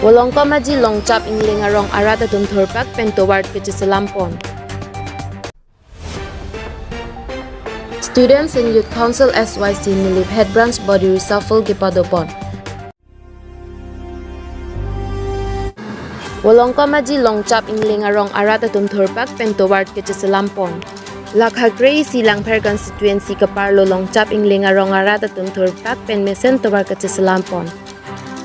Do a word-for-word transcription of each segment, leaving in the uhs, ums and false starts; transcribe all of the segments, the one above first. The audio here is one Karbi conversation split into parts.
Volongkom Aji Longchap Ingleng arong arat atum thurpak pen tovar kacheselam pon. Students and Youth Council, S Y C, Nilip Head Branch Body Reshuffle kepado pon. Volongkom Aji Longchap Ingleng arong arat atum thurpak pen tovar kacheselam pon. Lakha kre-isi Langpher constituency keparlo Longchap Ingleng arong arat atum thurpak pen mesen tovar kacheselam pon.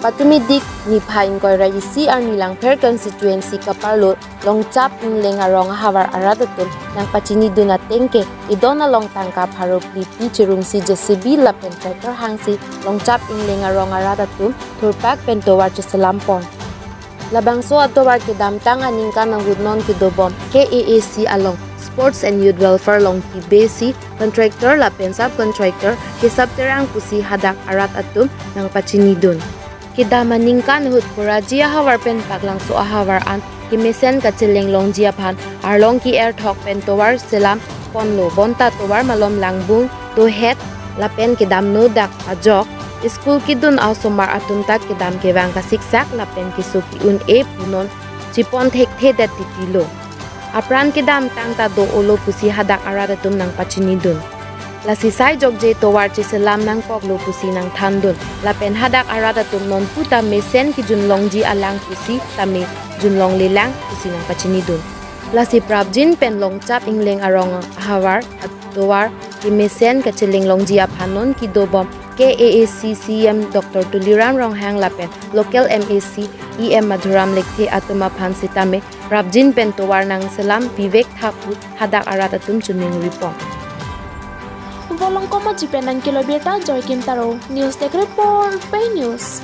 Patumi dik niphai ingkoi ra isi arni Langpher constituency keparlo Longchap Ingleng arong ahavar arat atum nangpachinidun ateng ke idon along tangka pharo phli pi chirungsi J C B lapen tractor hangsi Longchap Ingleng arong arat atum thurpak pen tovar cheselam pon. Labangso atovar kedamtang aningkan ahut non kedobom K A A C along Sports and Youth Welfare along kebesi contractor lapen subcontractor kesap terang pusi hadak arat atum nangpachinidun. Kedam aningkan ahut Koraji ahavar pen Paklangso ahavar an kemesen kacheleng longji aphan arlong ke-er thok pen tovar selam ponlo, bonta tovar malom langbung, dohet lapen kedamno dak ajok school kedun a-osomar atum ta kedam kevang kasiksak lapen keso ke-un-e pu non chepon thekthedet titilo. Apran kedamtang ta do-olo pusi hadak arat atum nangpachinidun. Lasi sai jokje tovar cheselam nangkoklo pusi nangthandun. Lapen hadak arat atum nonpu ta mesen kejun longji alang pusi tame junlonglelang pusi nangpachinidun. Lasi prapjin pen Longchap Ingleng arong ahavar atovar kemesen kacheleng longji aphan non kedobom K A A C C E M Doctor Tuliram Ronghang lapen local M A C E M Madhuram Lekthe atum aphan sitame prapjin pen tovar nangselam pivek tha pu hadak arat atum choningri pon. Volongkom Aji pen nangkelo birta Joykim Taro, News Desk Report, Pei News.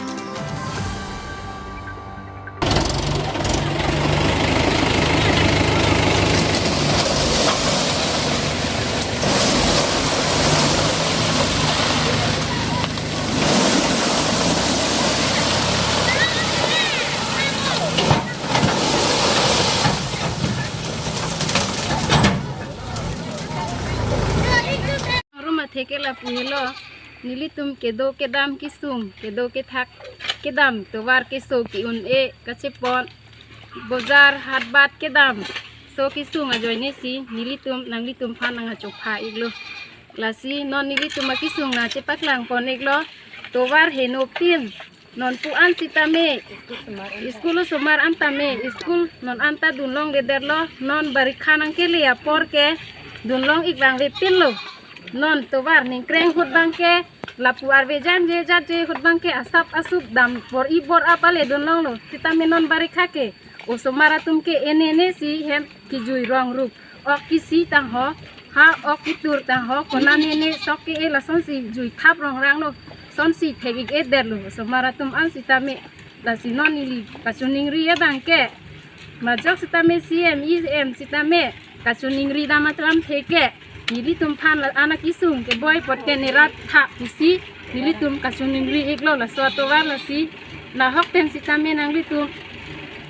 Arum athe ke lapu helo, nelitum kedo kedam kesung, kedo kethak kedam, tovar keso ke-un-e kachepon, bojar hatbat kedam, so kesung ajoine si nelitum nanglitum aphan nangkachopha iklo. Lasi non nelitum akesung nangchepaklang pon iklo, tovar henopin. Nonpu an sitame, school osomar an tame, school non anta dunlongledetlo, non barikha nangkele apor ke dunlong ik vangvepinlo. Non tovar ningkreng ahut abang ke, lapu arve jangje jatje ahut abang ke, asap asup dam bor-i bor-ap ale dunlonglo. Sitame non barikha ke osomar atum ke enene si hem kejui rong rup. Ok kesi tangho, ha ok ketur tangho, konane ne sok ke-e lasonsi jui thap rongranglo, sonsi thek ik-edetlo osomar atum an sitame. Lasi non neli kachoningri abang ke, majok sitame C M, E M sitame kachoningri dam atlam theke, nelitum aphan la-an akesung keboi apot ke nerap tha pusi nelitum kachoningri iklo. Laso atovar lasi nahok pen sitame nanglitum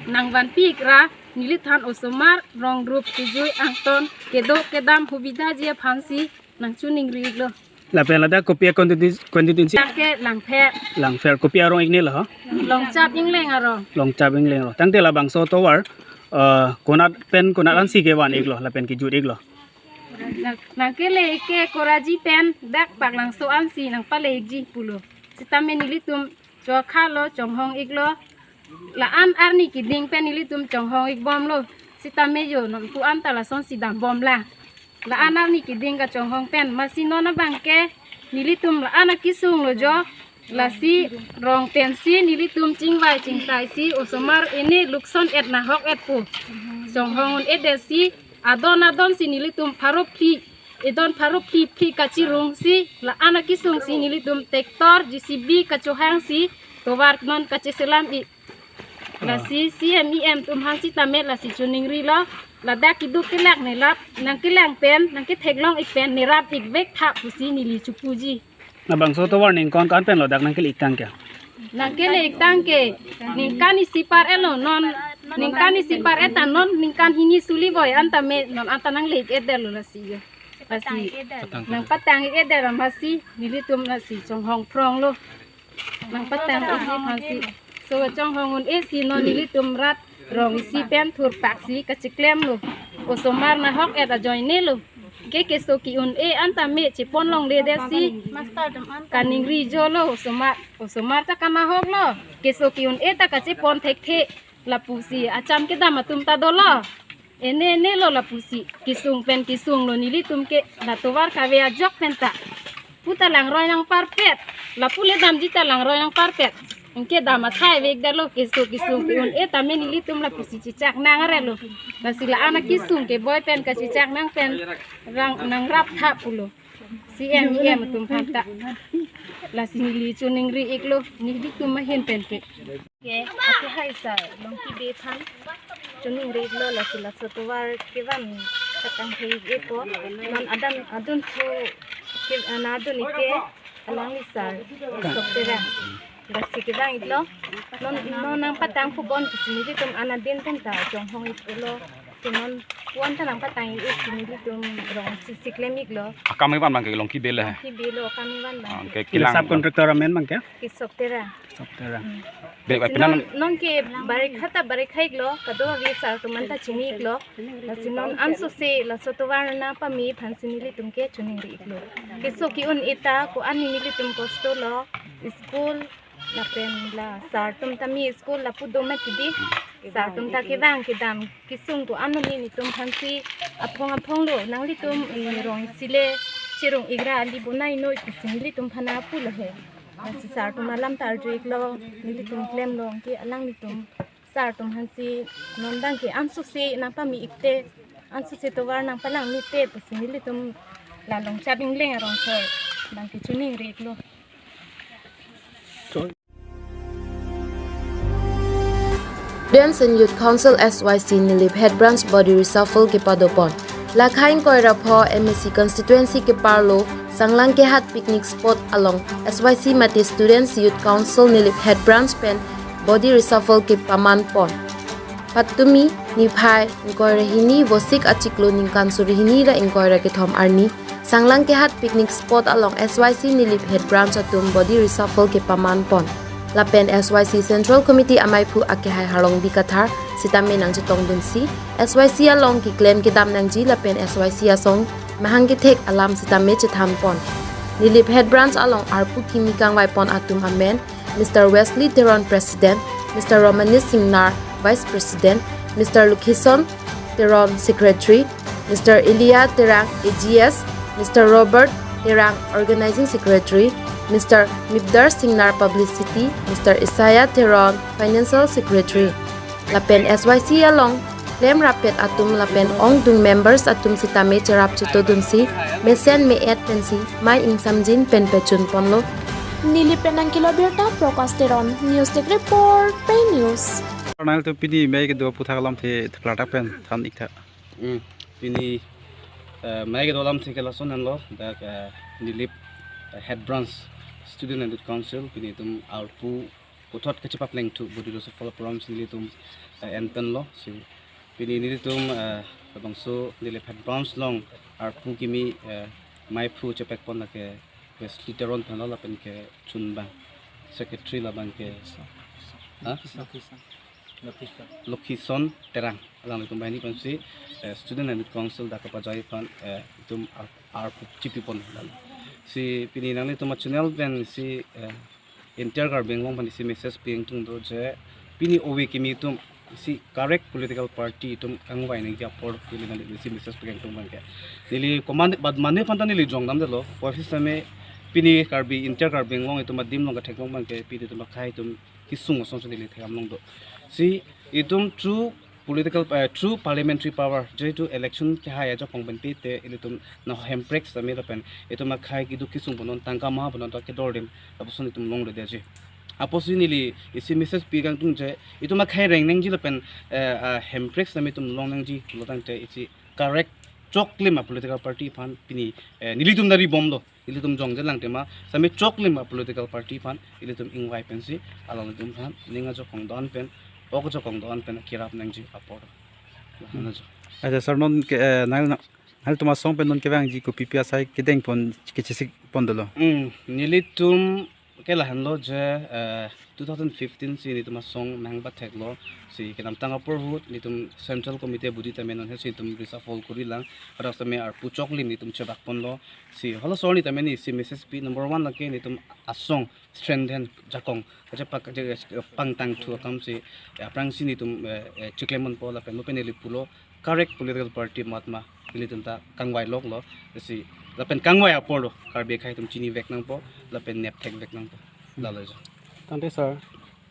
nangvanpi ikra, nelithan osomar rong rup kejui angton kedo kedam hubidhaji aphansi nangchoningri iklo. Lapen ladak kopi a-constituency, constituency? Tangke Langpher. Langpher, kopi arong iknelo ho? Longchap Ingleng arong. Longchap Ingleng arong. Tangte labangso tovar, eh, konat pen konat ansi kevan iklo, lapen kejut iklo? Nang, nangkele ik ke Koraji pen dak Paklangso ansi nangpale ikji pulo. Sitame nelitum chokhalo, chonghong iklo. La-an arni keding pen nelitum chonghong ikbomlo. Sitame jo nonpu anta lasonsi dambomlang. La-an arni keding kachonghong pen, masi non abang ke nelitum la-an akesung lo jo. Lasi rong pensi nelitum chingvai chingsaisi osomar ene lukson et nahok et pu chonghong un-edet si adon adon si nelitum pharo phli, idon pharo phli phli kachirungsi, la-an akesungsi nelitum tractor, J C B kachohangsi tovar non kacheselam ik. Lasi C M, E M atum aphan sitame lasi choningrilo, ladak keduk kelak nerap, nangkelang pen, nangketheklong ik pen nerap ikvek tha pusi neli chopuji. Labangso tovar ningkan ko-an pen lo dak nangkele iktang ke? Nangkele iktang ke ningkan isi par-etlo non, ningkan isi par-et ta non, ningkan hini suli voi anta me non anta nangle ik-edetlo lasi jo. Lasi nangpatang ik-edet amatsi nelitum lasi chonghong phronglo. Nangpatang ikji aphansi. So kachonghong un-e si non nelitum rat rong isi pen thurpak si kachiklemlo. Osomar nahok-et ajoinelo. Ke keso ke-un-e an tame chepon longledet si kaningri jolo osomar. Osomar ta kanahoklo. Keso ke-un-e ta kachepon thekthe. Lapusi acham kedam atum ta dolo. Ene ene lo lapusi kesung pen kesunglo nelitum ke la tovar kave ajok pen ta. Pu ta langroi nangparpet. Lapu le damji ta langroi nangparpet. Anke dam athai vekdetlo keso kesung ke-un-e tame nelitum lapusi chechak nang arelo. Lasi la-an akesung keboi pen kachechak nang pen rang nangrap tha pulo. C M, E M atum aphan ta. Lasi neli choningri-iklo, nelitum ahin pen ke. Ke, ake hai sar, Longki Bey aphan choningri-iklo, lasi laso tovar kevan katang hei-ikpo. Non adan, adun thu ke, ana adun-ik ke, alangli sar, Sok Terang. Lasi kevang-iklo. Non, non nangpatang pubon pusi nelitum an adin pen ta chonghong-iklo. Ke non puan ta nangpatang-ik si nelitum rong isi si klem-iklo. Akam kevan abang ke Longki Bey le. Longki Bey lo akam kevan abang. Ah, ke Ke kilang sub contractor amen abang ke? Ke Sok Terang. Sok Terang. Hmm. Bey, lasi penang non, non ke barikha ta barikha-iklo, kadokave sar atum an ta chini-iklo. Lasi non ansose laso tovar nangpame aphansi nelitum ke choningri-iklo. Keso ke-un-e ta ko-an nelitum kosto lo, school, lapen la sar atum tame school lapu do mati di. Sar atum ta kevang kedam kesung ko-an nelitum aphansi aphong aphonglo nanglitum, eh, rong isi le cherung-ikra ali bonai noi pusi nelitum aphan pulo he. Lasi sar atum alam ta arju-iklo, nelitum klemlo, anke alanglitum sar atum aphansi non abang ke ansose nangpame-ikte, ansose tovar nangpalang-ikte pusi nelitum la Longchap Engleng arong sar abang ke choningri-iklo. Students and Youth Council S Y C Nilip Head Branch Body Reshuffle kepadopon. Lakha ingkoi ra pho M A C constituency keparlo Sanglang Kehat picnic spot along S Y C mate Students Youth Council Nilip Head Branch pen body reshuffle kepamanpon. Patumi niphai ingkoi ra hini Vosik achiklo ningkan suri hini ra ingkoi ra kethom arni Sanglang Kehat picnic spot along S Y C Nilip Head Branch atum body reshuffle kepamanpon. Lapen S Y C Central Committee amaiphu akehai Harlongbi Kathar sitame nangchetongdunsi S Y C along keklem kedam nangji lapen S Y C asong mahang kethek alam sitame chethanpon. Nilip Head Branch along arpu kimi kangvaipon atum amen Mister Wesley Teron, President, Mister Romanis Singnar, Vice President, Mister Lukhison Teron, Secretary, Mister Elia Terang, A G S, Mister Robert Terang, Organizing Secretary, Mister Mibdar Singnar, Publicity, Mister Isaiah Teron, Financial Secretary. Lapen S Y C along klemrappet atum lapen ongdung members atum sitame cherap chetodunsi mesen me-et pensi mei ingsamjin pen pechunponlo. Nilip pen nangkelo birta Prakash Teron, News Desk Report, Pei News. Nanglitum pini mei kedo aputhak alamthe theklardak pen than-iktha. Hmm. Pini, eh, mei kedo alamthe ke lason henlo, dak, eh, Nilip, eh, Head Branch Student and Youth Council, pini itum arpu puthot kachepaplengthu body reshuffle program si nelitum, eh, enpenlo. Si pini nelitum, eh, labangso Nilip Head Branch along arpu kimi, eh, maiphu chepekpon lake Wesley Teron pen lo lapen kechun abang secretary labang ke, ha? Lukhison Terang. Alanglitum banghini pensi, eh, Student and Youth Council dak kepajai aphan, eh, itum ar-, arpu chipipon. Si pini nanglitum a-channel pensi, eh, entire Karbi Anglong aphan isi message pi-ingtungdo je pini ove kimi itum isi correct political party itum kangvai nangji apor pini nangli isi message pi-ingtung abang ke. Neli komat bad mane aphan ta neli jongdamdetlo. Puvoiphit sitame pini Karbi, entire Karbi Anglong itum adim along katheklong abang ke pini itum akhei itum kesung asonsi neli thekdam longdo. Si itum through political, eh, through parliamentary power, jehetu election kehai ajakong pen pite ilitum na hemprek sitame lapen itum akhei keduk kesung punon tangka maha punon ta kedordim lapuson itum longledetji. Apotsi neli isi message pi-ingtung je itum akhei reng nangji lapen, eh, ah, hemprek sitame itum long nangji pulotangte isi correct choklim a-political party aphan pini, eh, nelitum dari bomlo. Ilitum jongjelang tema sitame choklim a-political party aphan ilitum ingvai pensi alanglitum aphan ning ajakong do-an pen, ok ajakong do-an pen kerap nangji apor. Lahana jo. Acha sir, non ke, eh, nang, nangtum asong pen non kevangji kopipi asai kedengpon kechesik pondolo. Hmm, nelitum ke lahenlo je, eh, two thousand fifteen si nelitum asong mangbat theklo, si kedamtang apor ahut nelitum Central Committee abudi tame non he si nelitum reshuffle korilang, hadak tame arpu choklim nelitum chebak ponlo, si halaso arni tame neli isi message pi, number one lake nelitum asong strengthen jakong kachepak kache pangtang thu akam si, eh, aphrangsi nelitum, eh, eh, chiklem ponpo lapen mo pen neli pulo, correct political party amat ma nelitum ta kangvai loklo, si lapen kangvai apor lo Karbi akhei atum chinivek nangpo lapen nepthekvek nangpo. Lalo jo. Tangte sir,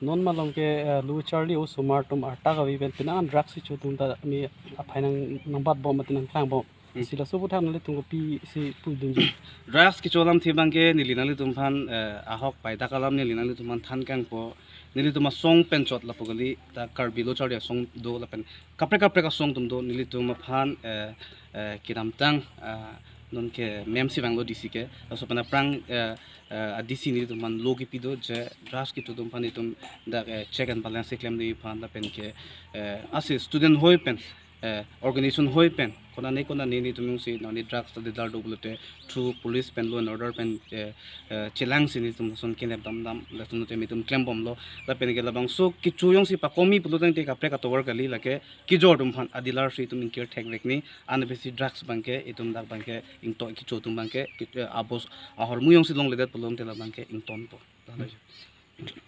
non malom ke, eh, lo charli osomar atum arta kave pen penang drugs kecho atum ta mi aphai nang nangbatbom mate nangklangbom. Hmm. Si laso aputhak nanglitum kopisi pudunji? Drugs kecho alamthe abangke neli nanglitum aphan, eh, ahok paidak alam neli nanglitum aphan than kangpo. Nelitum asong pen chot lapu kali, ta Karbi lo charli asong do lapen kaprek kaprek asong atum do, nelitum aphan, eh, eh, kedamtang, eh, non ke mem si vanglo D C ke, laso pen aphrang, eh, eh, a D C nelitum aphan lo kipi do je drugs kecho atum aphan itum dak, eh, check and balance keklem de aphan lapen ke, eh, asi student hoi pen, eh, organization hoi pen konane konane nelitum jongsi nani drugs dealer do pulote through police pen law and order pen, eh, eh, chelangsi nelitum ason kenep damdam, latum te nelitum klembomlo, lapen ke labangso kecho jongsi pakomi pulo tangte kaprek atovar kali, lake kejor atum aphan a dealer si itum ingkir thekvek ni, anpesi drugs abangke itum dak abangke ingto kecho atum abangke, ke-, eh, abos ahormu jongsi longledet pulote labangke ingtonpo. Lalo jo.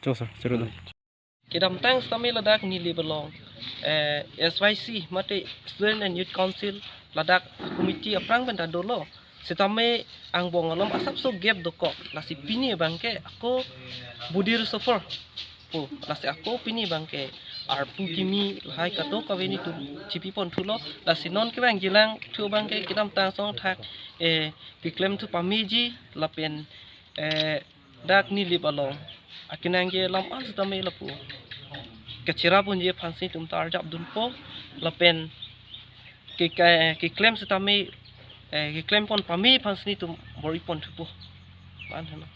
Jo sir, choro dong. Kedamtang sitame ladak Nilip along, eh, S Y C mate Student and Youth Council ladak committee aphrang pen ta dolo. Sitame angbong along asapso gap dokok, lasi pini abangke ako body reshuffle po, lasi ako pini abangke arpu kimi lahai kadokave nelitum chipi pon thulo, lasi non kevang jilang thu abangke kedamtang asong athak, eh, keklem thu pameji lapen, eh, dak Nilip along akenang ke lam an sitame lapu kachera ponji aphansi itum ta arjap dunpo lapen ke, ke, keklem sitame, eh, keklem pon pame aphansi nelitum bor-i pon thupo. An heno.